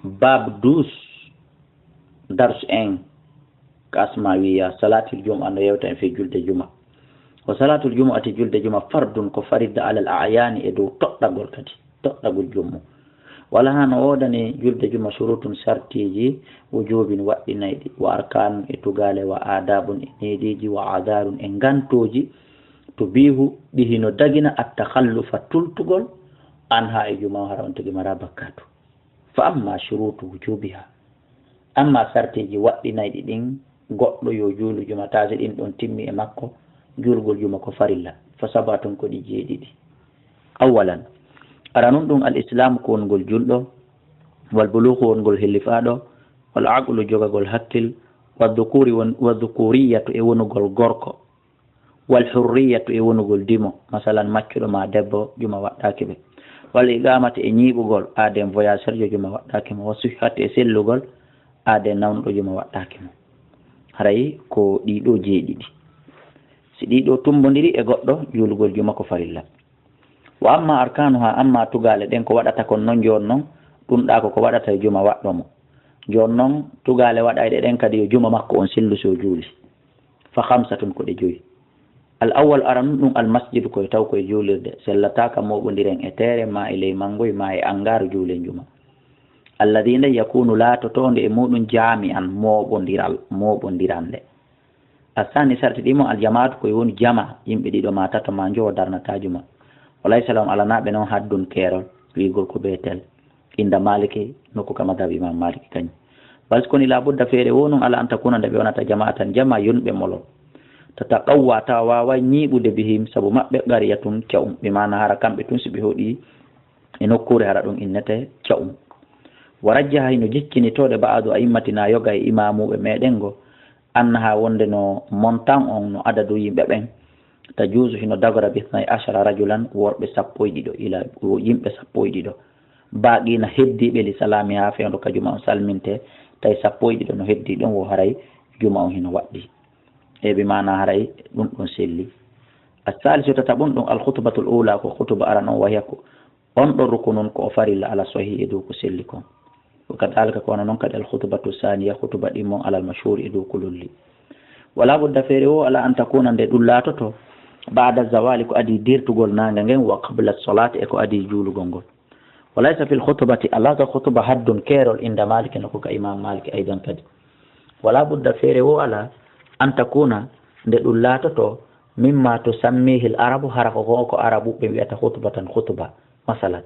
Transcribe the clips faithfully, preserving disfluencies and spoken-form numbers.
Bab douze, darsu en, ko asma wiya, salatul jumu'a no yewta en fii julde juma. Wa salatul jumu'ati, julde juma, fardun, ko farilla, alal a'yani, e dow toɗɗagol kadi, toɗɗagol jummo. Wala hano woodani julde juma shurutun, sartiiji, wujubin, waɗɗinayɗi, wa arkanun, e tugaale, wa adabun, e neediiji, wa adarun, e ngantooji, to biihu ɗi hino dagina at-takhallufa, tultugol, anha, e juma o, hara on tigi mara bakkatu. Fa amma shurutu wujubiha, amma sartiiji waɗɗinayɗi ɗin, goɗɗo yo juulu juma, taasi ɗin ɗon timmi e makko, juulgol juma ko farilla, fa sabatun, ko ɗi jeeɗiɗi. Awwalan, aranun ɗum al-islamu, ko wongol julɗo, wal bulughu, wongol hellifaaɗo, wal aqlu, jogagol hakkil, wa dhukuri won-, wa dhukuriyatu, e wonugol gorko, wal hurriyatu, e wonugol dimo, masalan, maccuɗo ma debbo, juma waɗɗaaki ɓe. Wal iqamati, e ñiiɓugol, aaden voyageur jo, juma waɗɗaaki mo. Wa sihhati, e sellugol, aaden nawnuɗo, juma waɗɗaaki mo. Haray ko ɗiɗo jeeɗiɗi. Si ɗiɗo tumbondiri e goɗɗo, juulugol juma ko farilla. Wa amma arkanuha, amma tugaale ɗen ko waɗata kon non, joon non, ɗum ɗa ko ko waɗata e juma waɗɗo mo. Joon non, tugaale waɗayɗe ɗen kadi yo juma makko on sellu si o juuli. Fa khamsatun, ko ɗe joyi. Al awwal, aranun ɗum, al masjidu, koye taw koye juulirde, sellata ka mooɓondiren e teere, ma e ley mangoy, ma e angaaru juulen juma. Alladhi, nde, yakunu, laatotoonde e muɗum, jami'an, mooɓondiral, mooɓondirande. Asani, sarti ɗi mo, al jamaatu, koye woni jama, yimɓe ɗiɗo ma tato ma njowo darnata juma. Walaysa lahum, alanaa ɓe non, haddun, keerol, wiigol ko beetel. Inda Maliki, nokku ka madhab Imam Maliki kañum. Bal, kono, la budda, feere wo non ala, an takuna, nde ɓe wonata, jama'atan, jama, yonɓe molol. Tataqawwa, tawa waaway ñiiɓude, bihim, sabu maɓɓe, qariyatun, ca'um, bi maana hara kamɓe tun si ɓe hoɗi e nokkuure, hara ɗum innete ca'um. Wa rajjaha, hino jiccinitoode, ba'adu a'immatina, yoga e imaamuɓe meɗen ngo, annaha, wonde no montan on, no adadu yimɓe ɓen, tajuuzu, hino dagora, bi ithnay ashara rajulan, worɓe sappo e ɗiɗo, ila, yimɓe sappo e ɗiɗo. Baqina, heddiiɓe, li salamiha, fewndo ka juma on salminte, tawi sappo e ɗiɗo no heddii ɗon, wo haray juma on hino waɗɗi. E bi maana haray ɗum ɗon selli. As-salisu, tataɓun ɗum, al khutbatul ula, ko khutuba aran on, wa hiya, ko on ɗon, rukunun, ko o farilla, ala sahihi, e dow ko selli kon. Wa kadhalika, ko wano non kadi, al khutbatu saniya, khutuba ɗimmon, alal mashhuri, e dow ko lolli. Wala budda, feere wo ala, an takuna, nde ɗum laatoto, ba'da zawali, ko adii dirtugol naange ngen, wa qabla salati, e ko adii juulugol ngol. Walaysa fil khutbati, alaa ka khutuba, haddun, keerol, inda Maliki, nokku ka Imam Maliki, aydan kadi. Wala budda, feere wo ala, an takuna, nde ɗum laatoto, mimma tusammihil arabu, hara ko, ko, ko arabuɓe wi'ata khutbatan, khutuba, masalan.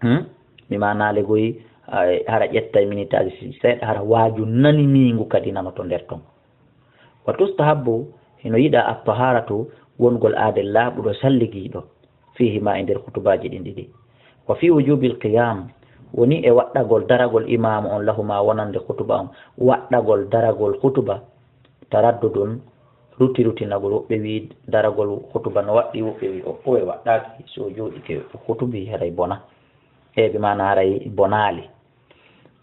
Hmm? Mi maanaale goy, ay, hara ƴettay minitaaji si-, seeɗa, hara waaju naniniingu kadi nanoto nder ton. Wa tustahabbu, hino yiɗa, at-taharatu, wongol aaden laaɓuɗo, salligiiɗo, fiihima, e nder khutubaaji ɗin ɗiɗi. Wa fi wujubil qiyam, woni e waɗɗagol daragol imaamu on, lahuma, wonande khutuba on, waɗɗagol daragol khutuba, taraddudun, ruti rutinagol, woɓɓe wi daragol khutuba no waɗɗi, woɓɓe wi o, o e waɗɗaaki, si o jooɗike o khutubi haray bona. E bi maana haray bonaali.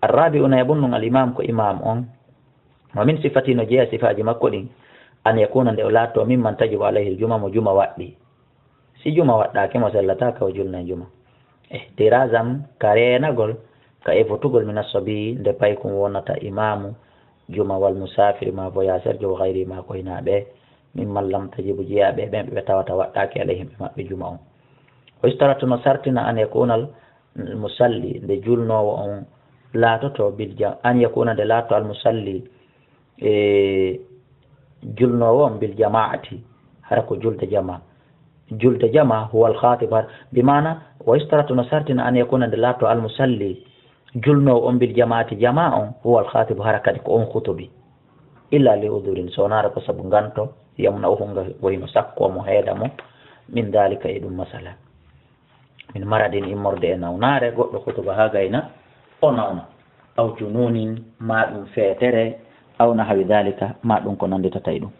Arrabi'u, nayaɓun ɗum, al imam, ko imam on. Wa min sifati, no jeeya sifaaji makko ɗin, an yakuna, nde o laatoo, mimman tajibu alayhi al juma, mo juma waɗɗi. Si juma waɗɗaaki mo, sellataaka o julnay juma. Ihtirazan, ka reenagol, ka efotugol, min assabi, nde paykun wonata imaamu juma, wal musafiri, ma voyageur jo, wa gayri, ma ko hinaa ɓe, mimman lam tajibu, jeyaa ɓe, ɓen ɓe tawata waɗɗaaki, alayhim, ɓe maɓɓe juma on. Wa yustaratu, no sartina, an yakuna al musalli, nde julnoowo on laatoto, bil ja-, an yakuna, nde laatoto, al musalli, e julnoowo on, bil jama'ati, hara ko julde jama. Julde jama, huwa al khatib, har-, bi maana, wa yustaratu, no sartina, an yakuna, nde laatoto, al musalli, julnoowo on, bil jama'ati, jama on, huwa al khatib, hara kadi ko on khutubi. Illa li udhurin, so wonaa ko sabu nganto, yamna'uhu, nga wayno sakko mo, heeda mo, min dhalika, e ɗum masala. Min maradin, immorde e nawnaare, goɗɗo khutuba haa gayna, o nawna. Aw jununin, ma ɗum feetere, aw nahwi dhalika, ma ɗum ko nannditata e ɗum.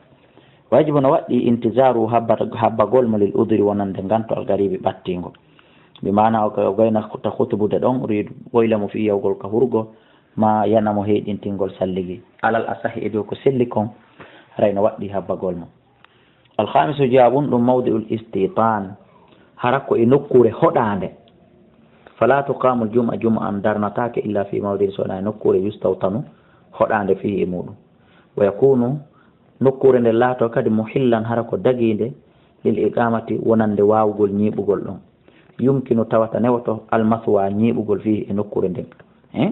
Wajibu, no waɗɗi, intizaru, habba-, habbagol mo, lil udhri, wonande nganto, al garibi, ɓattingo. Bi maana o ka-, o gayna ta khutubude ɗon, riidu, woyla mo fii yawgol ka hurgo, ma yana mo heyɗintingol salligi. Alal asahi, e dow ko selli kon, haray no waɗɗi habbagol mo. Al khamisu, jaabun ɗum, mawdi'ul istitan, hara ko e nokkuure hoɗaande. Fala tuqamu ljuma, juma an darnataake illa fi mawdin, so wonaa e nokkuure yustawtanu, hoɗaande fihi e muɗum. Wa yakunu, nokkuure nde laato kadi muhillan, hara ko dagiinde, lil iqamati, wonande waawugol ñiiɓugol ɗon. Yumkinu, tawata newoto, almaswa, ñiiɓugol fihi e nokkuure nden. Eh?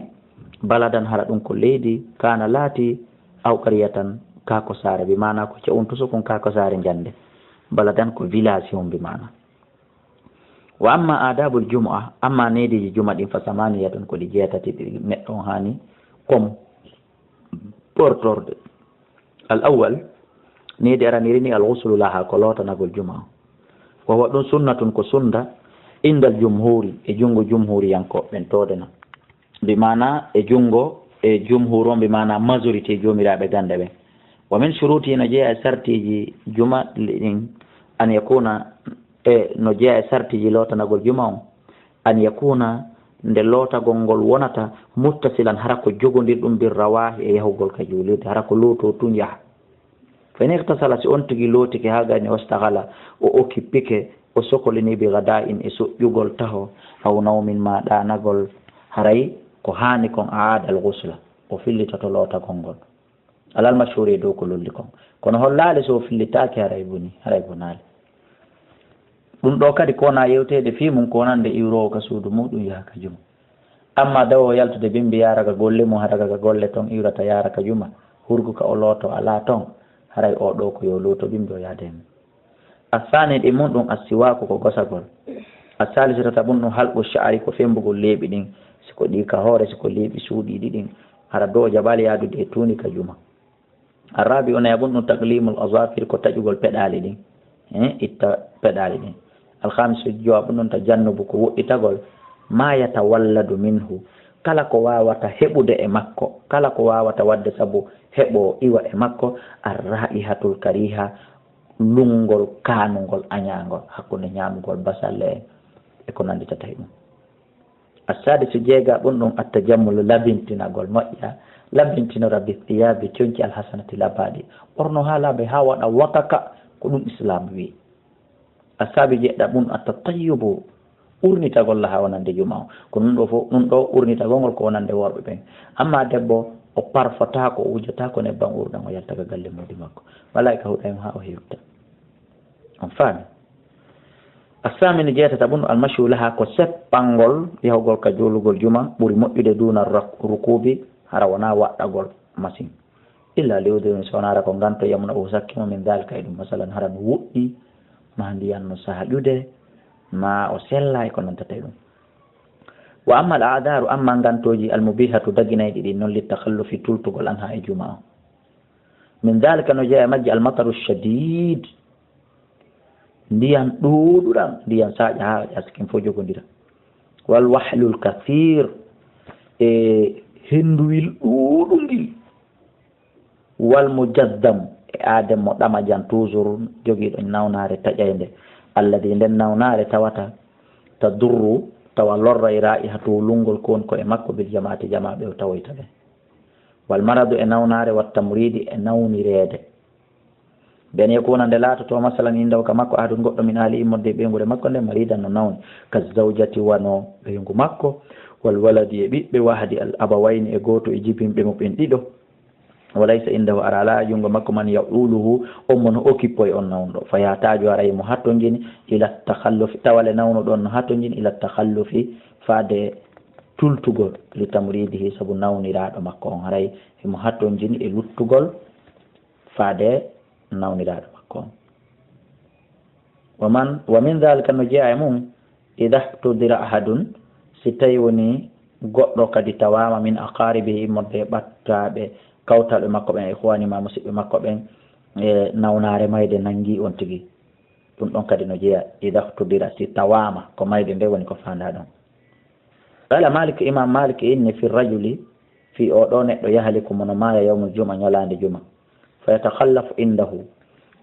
Baladan, hara ɗum ko leydi, kana laati, aw qariyatan, kaa ko saare, bi maana ko ca'untu sukun, kaa ko saare njande. Baladan ko village on, bi maana. Wa amma adabul jumu'a, amma neediji juma ɗin, fa samaniyatun, ko ɗi jeetati ɗi neɗɗo on haani kom portorde. Al awwal, needi araniri ni, al ghuslu laha, ko lootanagol juma on. Wa huwa, ɗum sunnatun, ko sunna, indal jumhuri, e junngo jumhuriyanko ɓen toodena. Bi maana e junngo e jumhur on, bi maana majorité joomiraaɓe gannde ɓen. Wa min shuruti, no jeyaa e sartiji juma ɗin, an yakuna, e no jeyaa e sartiji lootanagol juma on, an yakuna, nde lootagol ngol wonata, muttasilan, hara ko jogondirɗum, bir rawahi, e yahugol ka juulirde, hara ko looto tun yaha. Fa in ightasala, si on tigi lootike, haa gayni, wastaghala, o occupike, o sokolini, bi ghada'in, e soƴƴugol taho, aw nawmin, ma ɗaanagol, haray ko haani kon, a'ada al ghusla, o fillitoto lootagol ngol. Alal mashhuri, e dow ko lolli kon. Kono hollaali so o fillitaaki, haray boni, haray bonaali. Ɗum ɗoo kadi ko wonaa yewteede fii mum, ko wonande iwroowo ka suudu muuɗum yaha ka juma. Amma dawoowo yaltude bimbi yaara ka golle mum, hara ka golle ton iwrata yaara ka juma, hurgu ka o looto alaa ton, haray oo ɗoo ko yo looto bimbi o yaada e mum. Assaani ɗi mum ɗum assiwaaku ko gosagol. Assaalisu tata mum ɗum halqu sha'ri ko femmbugol leeɓi ɗin, si ko ɗi ka hoore, si ko leeɓi suuɗiiɗi ɗin, hara dow o jaɓaali yaadude e tuuni ka juma. Arrabi'u, nayaɓun ɗum taqlimul azafir, ko taƴugol peɗaali ɗin. Eh, itta peɗaali ɗin. Alkhamisu, jowaɓun ɗum tajannubu, ko woɗɗitagol. Ma yatawalladu minhu, kala ko waawata heɓude e makko, kala ko waawata waɗde sabu heɓo iwa e makko, arra'ihatul kariha, lunngol kaanungol añaangol hakkunde ñaamugol basalle en e ko nannditata e ɗum. Assadisu, jeegaɓun ɗum, attajammulu, labintinagol, moƴƴa, labintinora, bi thiyabi, conci, alhasanati, labaaɗi, ɓorno haa laaɓa, haa waɗa wakaka, ko ɗum Islaam wi. Assabi, jeɗɗaɓun, attatayyubu, urnitagol laha wonande juma o. Ko ɗum ɗo fof, ɗum ɗo urnitagol ngol ko wonande worɓe ɓen. Amma debbo, o parfotaako, o wujotaako nebban urɗan, o yalta ka galle moodi makko. Malaa'ika huɗay mo haa o hewta. On faami? Assaminu, jeetata ɓun, almashu laha, ko seppangol yahugol ka juulugol juma ɓuri moƴƴude, duna rak-, rukubi, hara wonaa waɗɗagol masin. Illa li udhrin, so wonaa hara ko nganto, yamna o sakki mo min dhalika e ɗum. Masalan, hara no woɗɗi, ma ndiyan no saaƴude, ma o sella e ko nantata e ɗum. Wa amma al a'dharu, amma ngantooji, al mubihatu, daginayɗi ɗin non, li takhallufi, tultugol, anha, e juma on. Min dhalika, no jeyaa e majji, al mataru shadid, ndiyan ɗuuɗuɗan, ndiyan saaƴa haa waɗi askin fof jogondira. Wal wahlul kathir, e hennduwil ɗuuɗungil. Wal mujaddam, e aaden mo ɗamajan, toujours jogiiɗo nawnaare taƴaynde, alladi, nden nawnaare tawata, tadurru, tawa lorray, raihatu, lunngol ko woni ko e makko, bil jamaati, jamaaɓe o tawoyta ɓe. Wal maradu, e nawnaare, wat tamridi, e nawnireede. Ben yakuna, nde laatoto, masalan, indahu, ka makko, ahadun, goɗɗo, min ahli, immorde e ɓeynguure makko nden, maridan, no nawni, ka zawjati, wano ɓeyngu makko, wal waladi, e ɓiɓɓe, wahdi, al abawayni, e gooto e jibinɓe mo ɓen ɗiɗo, wa laysa indahu, ara alaa e junngo makko, man ya'uluhu, on mo no okippoy on nawnuɗo, fa yahtaju, haray mo hattonjini, ila takhallufi, tawale nawnuɗo on no hattonjini, ila takhallufi, faade tultugol, li tamridihi, sabu nawniraaɗo makko on, haray himo hattonjini e luttugol faade nawniraaɗo makko on. Wa man, wa min dhalika, no jeyaa e mum, idha ihtudira ahadun, si tawi woni goɗɗo kadi tawaama, min aqaribihi, immorde e ɓattaaɓe, kawtalɓe makko ɓen, ikhwani, ma musiɓɓe makko ɓen, e nawnaare mayde nangi on tigi. Ɗum ɗon kadi no jeyaa, idha ihtudira, si tawaama, ko mayde nde woni ko faandaa ɗon. Qala Malik, Imam Malik inni fi rajuli, fii oo ɗoo neɗɗo, yahliku, mo no maaya, yawmul juma, ñalaande juma. Fa yatakhallafu indahu,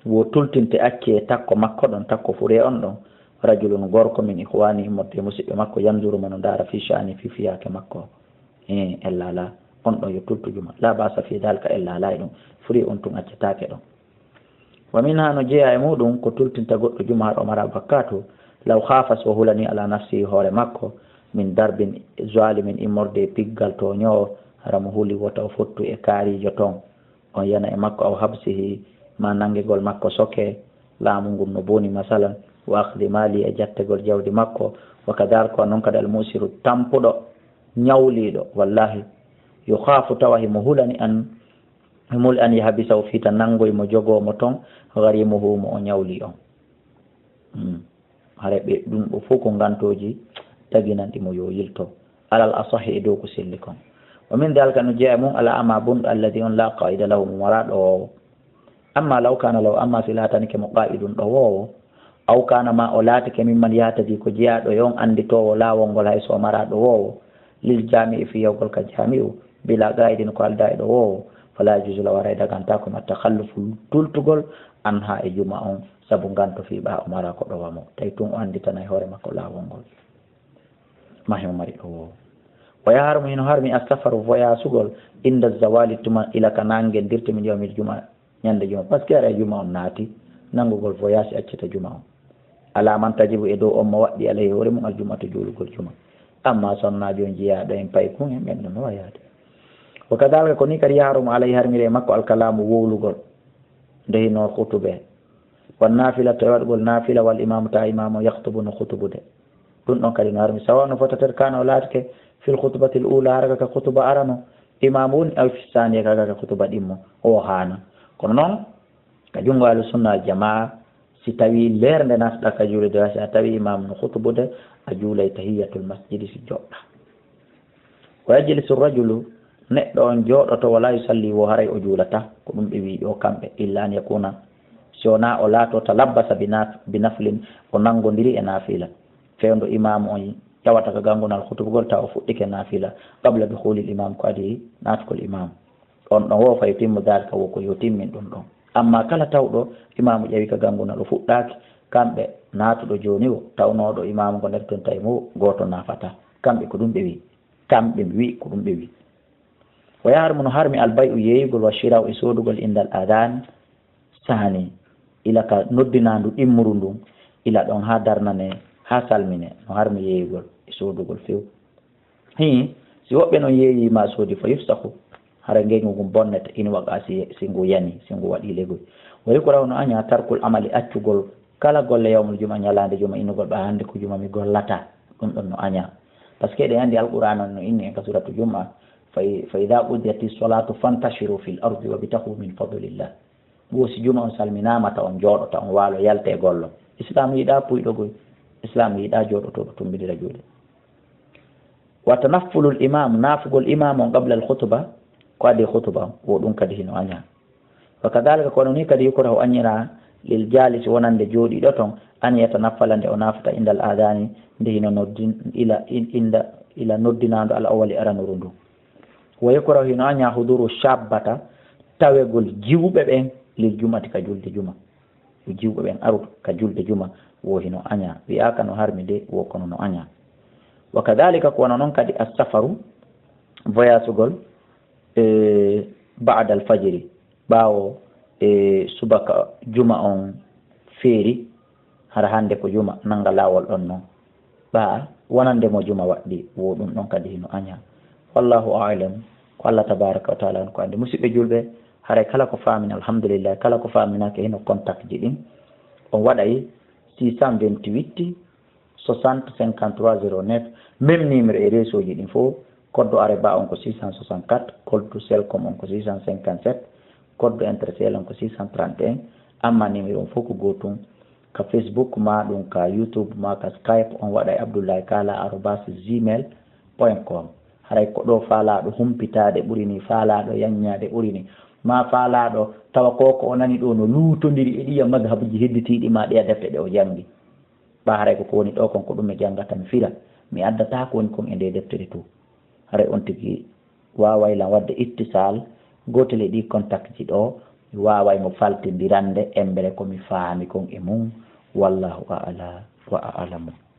wo tultinte, acce e takko makko ɗon, takko furee on ɗon, rajulun, gorko, min ikhwani, immorde e musiɓɓe makko, yanzuru, mo no ndaara, fi sha'ni, fii fiyaake makko. Ee, ella alaa, on ɗon yo tultu juma. La ba'sa fi dhalika, ella alaa e ɗum. Furee on tun accetaake ɗon. Wa minha, no jeyaa e muɗum, ko tultinta goɗɗo juma, haɗa o mara bakkaatu, law khafa, so o hulanii, ala nafsihi, hoore makko, Min darbin zalimin, immorde e piggal tooñoowo, hara mo huli wota o fottu e kaariijo toon, on yana e makko, aw habsihi, ma nanngegol makko soke, laamu ngun no boni masalan, wa akhdi mali, e jattegol jawdi makko, wa kadhalika, ko noon kadi al musiru, tampuɗo, ñawliiɗo, wallahi, yukhaafu, tawa himo hulani an, himo huli an yahbisahu, fii ta nanngoy mo, jogoo mo toon, gharimuhu, mo o ñawli on. Hmm. Hare ɓe ɗum ɗo fof ko ngantooji taginanɗi mo yo yilto. Alal asahi e dow ko selli kon. Wa min dhalika no jeeya mum ala ama bunɗo alladi on la qaida lahu mo mara ɗowoowo. Amma law kana lahu amma si laatanike mo qaidun ɗowoowo. Aw kana ma o laatike mimman yahtadi ko jeyaaɗo e on annditoowo laawol ngol hay so o mara ɗowoowo. Lil jami'i fi yawgol ka jami'u. Bila qaidin ko alda e ɗowoowo. Fala yajuzu lahu waray daganta ko ma takhallufu tultugol anha e juma on. Sabu nganto fii ɓaa o mara ko ɗowa mo, tawi tun o annditanay hoore makko laawol ngol. Ma himo mari ɗowoowo. Wa yahrumu, hino harmi, assafaru, voyasugol, inda zawali, tuma ila ka nange dirti min yawmil juma, ñande juma. Parce que ara juma on naati, nanngugol voyage accata juma on. Ala man tajibu, e dow on mo waɗɗi alayhi hoore mum aljumatu juulugol juma. Amma sonnaajo on jiyaaɗo en pay kun en ɓen ɗon no wayaade. Wa kadhalika ko ni kadi yahrumu alayhi harmire e makko alkalamu wowlugol. Nde hino khutube. Wan nafila to e waɗugol nafila wal imamu ta imamu yakhtubu no khutubude. Ɗum ɗon kadi no harmi sawa no fota ter kana o laatike fil khutbatil ula hara ka khutuba arano. Imamu woni aw fi saniya ka ka khutuba ɗimmo. O hana. Kono noon ka junngo ahlu sunna al jamaa si tawi leer nde natɗa ka juulde si a tawi imamu no khutubude a juulay tahiyatul masjidi si joɗɗa. Wa yajlisu rajulu, neɗɗo on jooɗoto, wala yusalli, wo haray o juulata, ko ɗum ɓe wi'i ɗo kamɓe, illa an yakuna, si wonaa o laato, talabbasa bi naf-, bi naflin, o nanngondiri e naafila. Fewndo imaamu on tawata ka ganngunal khutubugol, tawa o fuɗɗike naafila, qabla dukhulil imaam, ko adi naatugol imaamu. On ɗon wo fa yutimmu dhalika, wo ko yo timmin ɗum ɗon. Amma kala tawɗo imaamu ƴawi ka ganngunal, o fuɗɗaaki, kamɓe naatuɗo jooni o, tawnooɗo imaamu ngo nder ton tawi mo gooto naafata. Kamɓe ko ɗum ɓe wi'i. Kamɓe ɓe wi'i ko ɗum ɓe wi'i. Wa yahrumu no harmi al bay'u yeeyugol wa shira'u e soodugol indal adhan sani. Ila ka noddinaandu ɗimmuru ndun, ila ɗon haa darnane, haa salmine, no harmi yeeyugol e soodugol few. Hii, si woɓɓe non yeeyi ma soodi fa yufsahu, hara ngeñu ngun bonnete, in waqa si, si ngu yani, si ngu waɗi legoy. Wa yukrahu no aña tarkul amali accugol kala golle yawmul juma ñalaande juma innugol ɓa hannde ko juma mi gollata. Ɗum ɗon no aña. Parce que eɗen anndi Alqur'aan on no inni en ka suratu Juma, fa i-, fa idha qudiyati salatu fantashiru fil ardi wabtaghu min fadlillah. Wo si juma on salminaama ta on jooɗo, ta on waalo yalte e gollo. Islam yiɗa puyɗo goy. Islam yiɗa jooɗotooɗo tumbidira juuɗe. Wa tanaffulul imam, naafugol imam on qabla al khutba, ko adi khutba, wo ɗum kadi hino aña. Wa kadhalika, kono ni kadi yukrahu añira lil jalisi wonande jooɗiiɗo ton, an yatanaffala nde o naafata indal adani, nde hino noddin-, ila, in-, inda, ila noddinaandu al awwali aranuru ndu. Wa yukrahu hino aña huduru shabbata, tawegol jiwɓe ɓen lil jumati ka julde juma. Jiwɓe ɓen aru ka julde juma, wo hino aña. Wi'aaka no harmi de, wo kono no aña. Wa kadhalika, ko wano non kadi as-safaru, voyasugol, e, ba'da al-fajri, ɓaawo, e, subaka juma on feeri, hara hannde ko juma, nanga laawol ɗon non. Ɓaa wonande mo juma waɗɗi, wo ɗum ɗon kadi hino aña. Wallahu a'lam. Ko Allah tabaraka wa taala on ko anndi. Musidɓe julɓe, haray kala ko faamina, alhamdulillah, kala ko faaminaaka hino contact ji ɗin. On waɗay six cent vingt-huit soixante cinquante-trois zéro neuf. Même numéro e réseau ji ɗin fof, koddo Areba on ko six cent soixante-quatre, koddo Selcom on ko six cent cinquante-sept, koddo Intercell on ko six cent trente et un. Amma numéro on fof ko gootum. Ka Facebook ma ɗum, ka YouTube ma, ka Skype, on waɗa e abdullahi kala arobas gmail point com. Haray ko ɗo faalaaɗo humpitaade ɓuri ni, faalaaɗo yaññaade ɓuri ni, ma faalaaɗo tawa ko ko o nani ɗo no luutondiri e ɗiya madhabuji hedditiiɗi ma ɗeya defte ɗe o janngi. Ɓa haray ko ko woni ɗo kon ko ɗum mi janngata, mi fira, mi addataa ko woni kon e nde deftere to. Haray on tigi waaway lan waɗde ittisal gootel e ɗi contact ji ɗo, mi waaway mo faltindirande embere ko mi faami kon e mum. Wallahu a'la wa a'lamu.